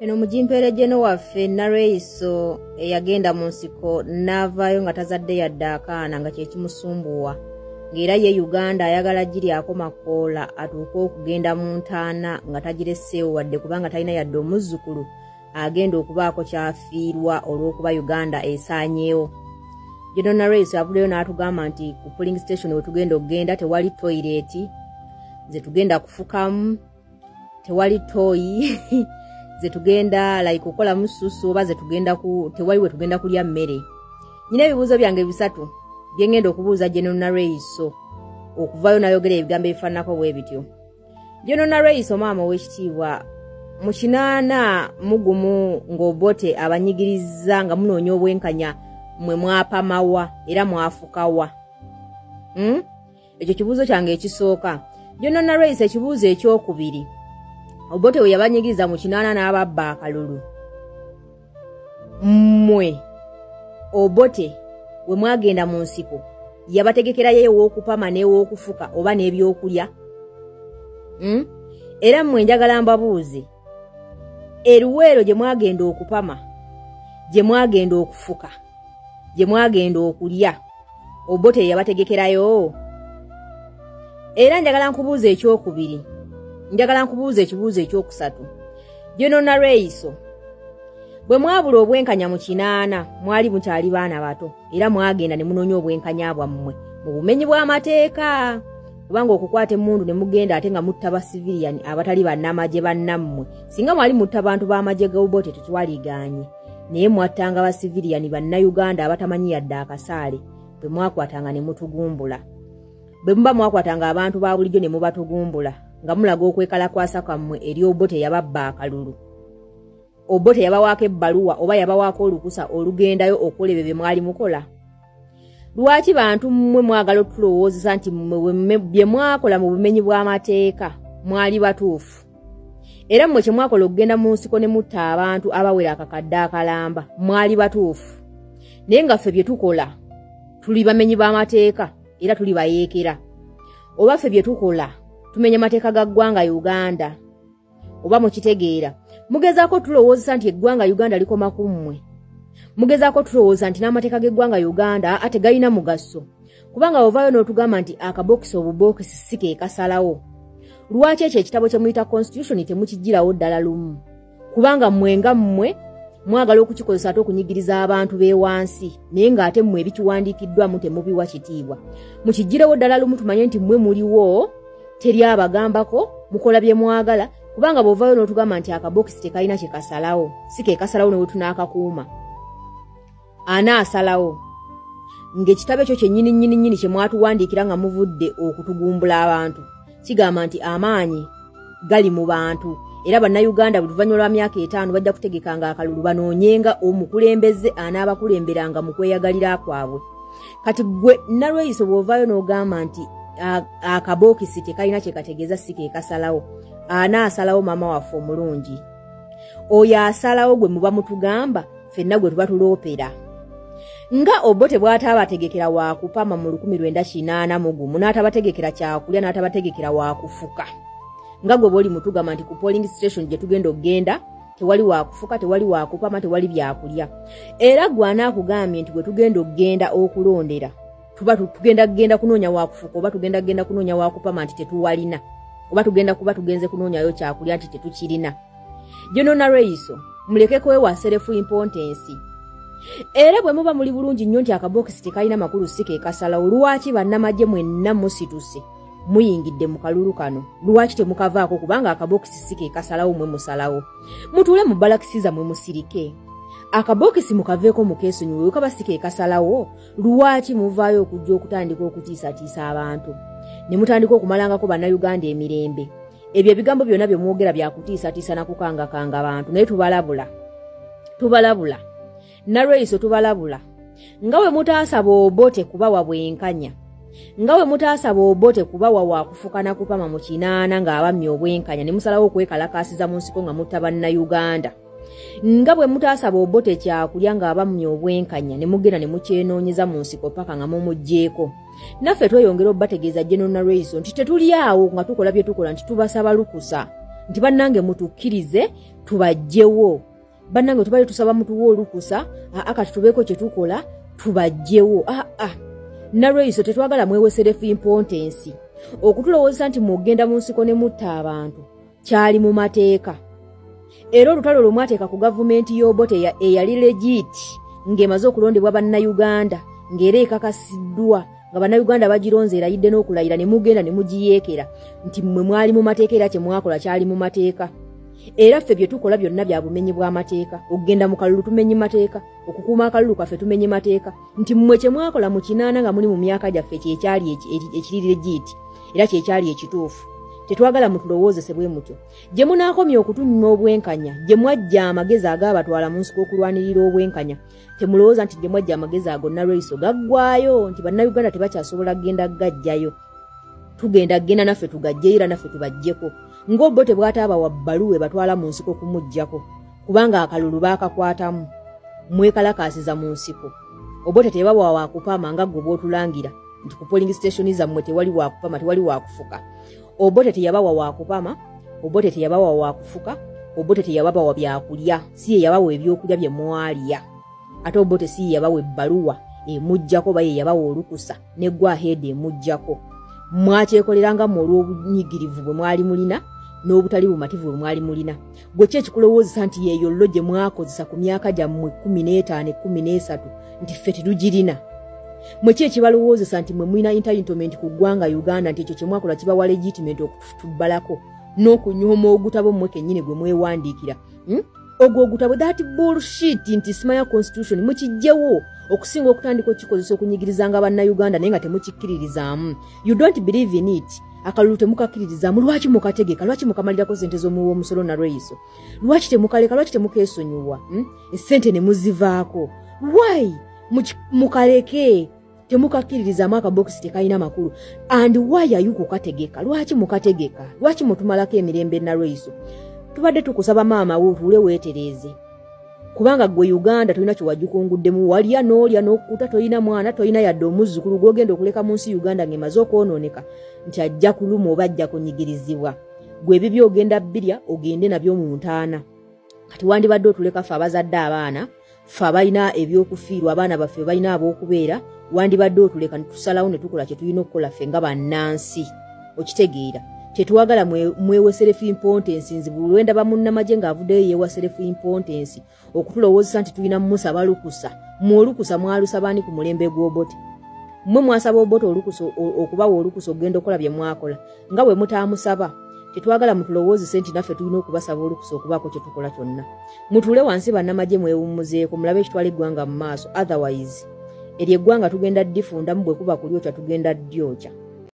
Eno mujimpeere General waffe Nalweyiso eyagenda mu nsiko n'avaayo nga tazadde yadde akaana nga kye kimusumbuwa, ng'era ye Uganda ayagala giryako makoola atuuke okugenda mu ntaana nga tagiresseewo wadde, kubanga talina yadde omuzzukulu agenda okubaako ky'afiirwa olw'okuba Uganda esaanyeewo. General Nalweyiso avuddeyo n'atugamba nti ku polling station we tugenda okugenda tewali toilet ze tugenda kufukamu, tewali toyi ze tugenda like okukolamu susu, oba ze tugenda ku tewali we tugenda kulya mmere. Nina ebibuuzo byange bisatu bye ngenda okubuuza General Nalweyiso okuvaayo n'ayogera ebigambo ebifaananako bwe bityo. General Nalweyiso, maama ow'ekitiibwa, mu 81 ng'Obote abanyigiriza nga munoonya obwenkanya, mmwe mwapamawa era mwafukawa? Ekyo kibuuzo kyange ekisooka. General Nalweyiso, ekibuuzo ekyokubiri, Obote we yabanyigiriza mu 80 n'ababba akalulu, mmwe Obote we mwagenda mu nsiko yabategekerayo ew'okupama n'ew'okufuka oba n'ebyokulya? Era mmwe njagala mbabuuze, eruweero gye mwagenda okupama, gye mwagenda okufuka, gye mwagenda okulya, Obote yabategekerayo? Era njagala nkubuuza ekyokubiri, njagala nkubuuza ekibuuzo ekyokusatu. General Nalweyiso, bwe mwabula obwenkanya mu 80, mwali mukyali baana bato, era mwagenda ne munoonya obwenkanya bwammwe mu bumenyi bw'amateeka, kubanga okukwata emmundu ne mugenda ate nga mutta ba civilian abatali bannamagye bannammwe. Singa mwali mutta bantu b'amagye ga Obote tetwaligaanye, naye mwattanga ba civilian bannayuganda abatamanyi yadde akasaale bwe mwakwatanga ne mutugumbula. Bwe muba mwakwatanga abantu ba bulijjo ne mubatugumbula nga mulaga okwekalakwasa kwammwe eri Obote yababba akalulu, Obote yabawaako ebbaluwa oba yabawaako olukusa olugendayo okukola ebyo bye mwali mukola? Lwaki bantu mmwe mwagala otulowoozesa nti mmwe bye mwakola mu bumenyi bw'amateeka mwali batuufu, era mmwe kye mwakola okugenda mu nsiko ne mutta abantu abawera akakadde akalamba mwali batuufu, naye nga ffe bye tukola tuli bamenyi b'amateeka era tuli bayeekera, oba ffe bye tukola tumenya mateeka ga ggwanga Uganda? Oba mukitegeera? Mugezaako tulowoozesa nti eggwanga Uganda likoma ku mmwe. Mugezaako tulowooza nti n'amateeka g'eggwanga Uganda ate galina mugaso, kubanga ovaayo n'otugamba nti akabokisi obubookisi si ke kasalawo. Lwaki ekyo ekitabo kye muyita constitution temukigirawo ddala lumu? Kubanga mmwe nga mmwe mwagala okukikozesa ate okunyigiriza abantu b'ewansi, naye ng'ate mmwe ebikiwandiikiddwamu temubiwa kitiibwa. Mukigirewo ddala lumu tumanye nti mmwe muliwo, teri abagambako, mukola bye mwagala. Kubanga bw'ovaayo n'otugamba nti akabokisi tekalina kye kasalawo, si ke kasalawo ne we tunaakakuuma, anaasalawo? Ng'ekitabo ekyo kyennyini nnyini nnyini kye mwatuwandiikira nga muvudde okutugumbula abantu kigamba nti amaanyi gali mu bantu, era bannayuganda buli luvannyuma lwa myaka 5 bajja kutegekanga akalulu banoonyenga omukulembeze anaabakulemberanga mu kweyagalira kwabwe. Kati gwe Nalweyiso bw'ovaayo n'ogamba nti akabookisi tekalina kye kategeeza, si ke kasalawo, anaasalawo? Maama waffe omulungi, oyo asalawo gwe muba mutugamba ffenna gwe tuba tuloopera. Nga Obote bw'ataabategekera waakupama mu 1981, n'atabategekera kyakulya, n'atabategekera waakufuka, nga gwe bw'oli mutugamba nti ku polling station gye tugenda okugenda tewali waakufuka, tewali waakupama, tewali byakulya, era gwe anaakugambye nti gwe tugenda okugenda okulondera tuba tugenda kugenda kunoonya waakufuka, oba tugenda kugenda kunoonya waakupama nti tetuwalina, oba tugenda kuba tugenze kunoonyayo kyakulya nti tetukirina? General Nalweyiso, muleke kwewa self importance. Era bwe muba muli bulungi nnyo nti akabokisi tekalina makulu, si ke kasalawo, lwaki bannamagye mwenna musituse muyingidde mu kalulu kano? Lwaki temukavaako? Kubanga akabokisi si ke kasalawo, mwe musalawo. Mutuule mu balakisi zammwe musirike, akabokisi mukaveeko, mukeesonyiwe. Kaba si ke kasalawo, lwaki muvaayo okujja okutandika okutiisatiisa abantu ne mutandika okumalangako bannayuganda emirembe? Ebyo ebigambo byonna bye mwogera byakutiisatiisa na kukangakanga abantu, naye tubalabula, tubalabula, Nalweyiso, tubalabula. Nga bwe mutaasaba Obote kubawa bwenkanya, nga bwe mutaasaba Obote kubawa wakufuka na kupama mu 80 ng'abammye obwenkanya ne musalawo okwekalakaasiza mu nsiko nga mutta bannayuganda, nga bwe mutaasaba Obote kyakulya ng'abammye obwenkanya ne mugenda ne mukyenoonyeza mu nsiko paka nga mumuggyeeko, naffe tweyongera obbategeeza, General Nalweyiso, nti tetuli awo nga tukola bye tukola nti tubasaba lukusa nti bannange mutukkirize. Tubajjewo. Bannange tubale tusaba mutuwe olukusa, kati tubeeko kye tukola, tubajjewo. Nalweyiso tetwagala mwewe self importance. Okutulowoozesa nti mugenda mu nsiko ne mutta abantu kyali mu mateeka. Era olutalo lwe mwateeka ku gavumenti y'Obote eyali legit, ng'emaze okulondebwa Bannayuganda, ng'era ekakasiddwa nga Bannayuganda bagironze erayidde n'okulayira, ne mugenda ne mugiyeekera nti mmwe mwali mu mateeka era kye mwakola kyali mu mateeka. Era ffe bye tukola byonna bya bumenyi bw'amateeka. Okugenda mu kalulu tumenye mateeka, okukuuma akalulu kaffe tumenye mateeka. Nti mmwe kye mwakola mu 80 nga muli mu myaka gyaffe kyekyali ekiri legit era kyekyali ekituufu. Tetwagala mutulowoozese bwe mutyo. Gye munaakomya okutunyuma obwenkanya, gye mwajja amagezi agaabatwala mu nsiko okulwanirira obwenkanya, temulowooza nti gye mwajja amagezi ago Nalweyiso gaggwayo, nti Bannayuganda tebakyasobola kugenda gajjayo. Tugenda genda naffe tugajjeyo era naffe tubajjeko. Ng'Obote bw'ataabawa bbaluwa ebatwala mu nsiko kumuggyako, kubanga akalulu baakakwatamu, mwekalakaasiza mu nsiko. Obote tebawa waakupama nga ggwe bw'otulangira nti ku polling station zammwe tewali waakupama, tewali waakufuka. Obote teyabawa waakupama, Obote teyabawa waakufuka, Obote teyabawa byakulya, si ye yabawa ebyokulya bye mwalya. Ate Obote si ye yabawa ebbaluwa emuggyako, oba ye yabawa olukusa ne go-ahead emuggyako. Mwakyekoleranga mmwe olw'obunyigirivu bwe mwali mulina n'obutali bumativu bwe mwali mulina. Gwe ki ekikulowoozesa nti yeeyo llo gye mwakozesa ku myaka gyammwe 15, 13 nti ffe tetugirina? Mwe ki ekibalowoozesa nti mwe mulina entitlement ku ggwanga Uganda, nti ekyo kye mwakola kibawa legitimate okutubbalako n'okunyooma ogutabo mmwe kennyini gwe mwewandiikira? Ogwo ogutabo, that bullshit nti simanya constitution, mukijjewo okusinga okutandika okukikozesa okunyigirizanga Bannayuganda, naye nga temukikkiririzaamu. You don't believe in it. Akalulu temukakkiririzaamu. Lwaki mukategeka? Lwaki mukamalirako sente z'omuwa omusolo Nalweyiso? Lwaki temukaleka? Lwaki temukeesonyiwa? Essente ne muzivaako. Why mukaleke? Temukakkiririzaamu, akabokisi tekalina makulu. And why are you kukategeka? Lwaki mukategeka? Lwaki mutumalako emirembe Nalweyiso? Tubadde tukusaba maama wo otuule weetereeze, kubanga gwe Uganda tolina kyewagikunguddemu. Walya n'olya n'okkuta, tolina mwana, tolina yadde omuzzukulu gw'ogenda okuleka mu nsi Uganda ng'emaze okwonooneka nti ajja kuluma oba ajja kunyigirizibwa. Gwe ebibyo ogenda bbirya ogende nabyo mu ntaana. Kati wandibadde otuleka ffe abazadde abaana, ffe abalina ebyokufiirwa, abaana baffe balina ab'okubeera. Wandibadde otuleka ne tusalawo ne tukola kye tulina okukola ffe nga bannansi. Okitegeera? Tetwagala mwewe self importance. Nze buli lwe ndaba munnamagye ng'avuddeyo yeewa self importance okutulowoozesa nti tulina musaba lukusa, mmwe olukusa mwalusaba ani ku mulembe gw'Obote? Mmwe mwasaba Obote olukusa okubawa olukusa okugenda okukola bye mwakola nga bwe mutaamusaba? Tetwagala mutulowoozese nti naffe tulina okubasaba olukusa okubaako kye tukola kyonna. Mutuule wansi bannamagye, mwewummuzeeko, mulabe ekitwala eggwanga mu maaso. Otherwise eryo eggwanga tugenda ddifundamu, bwe kuba kulyokya tugenda ddyokya.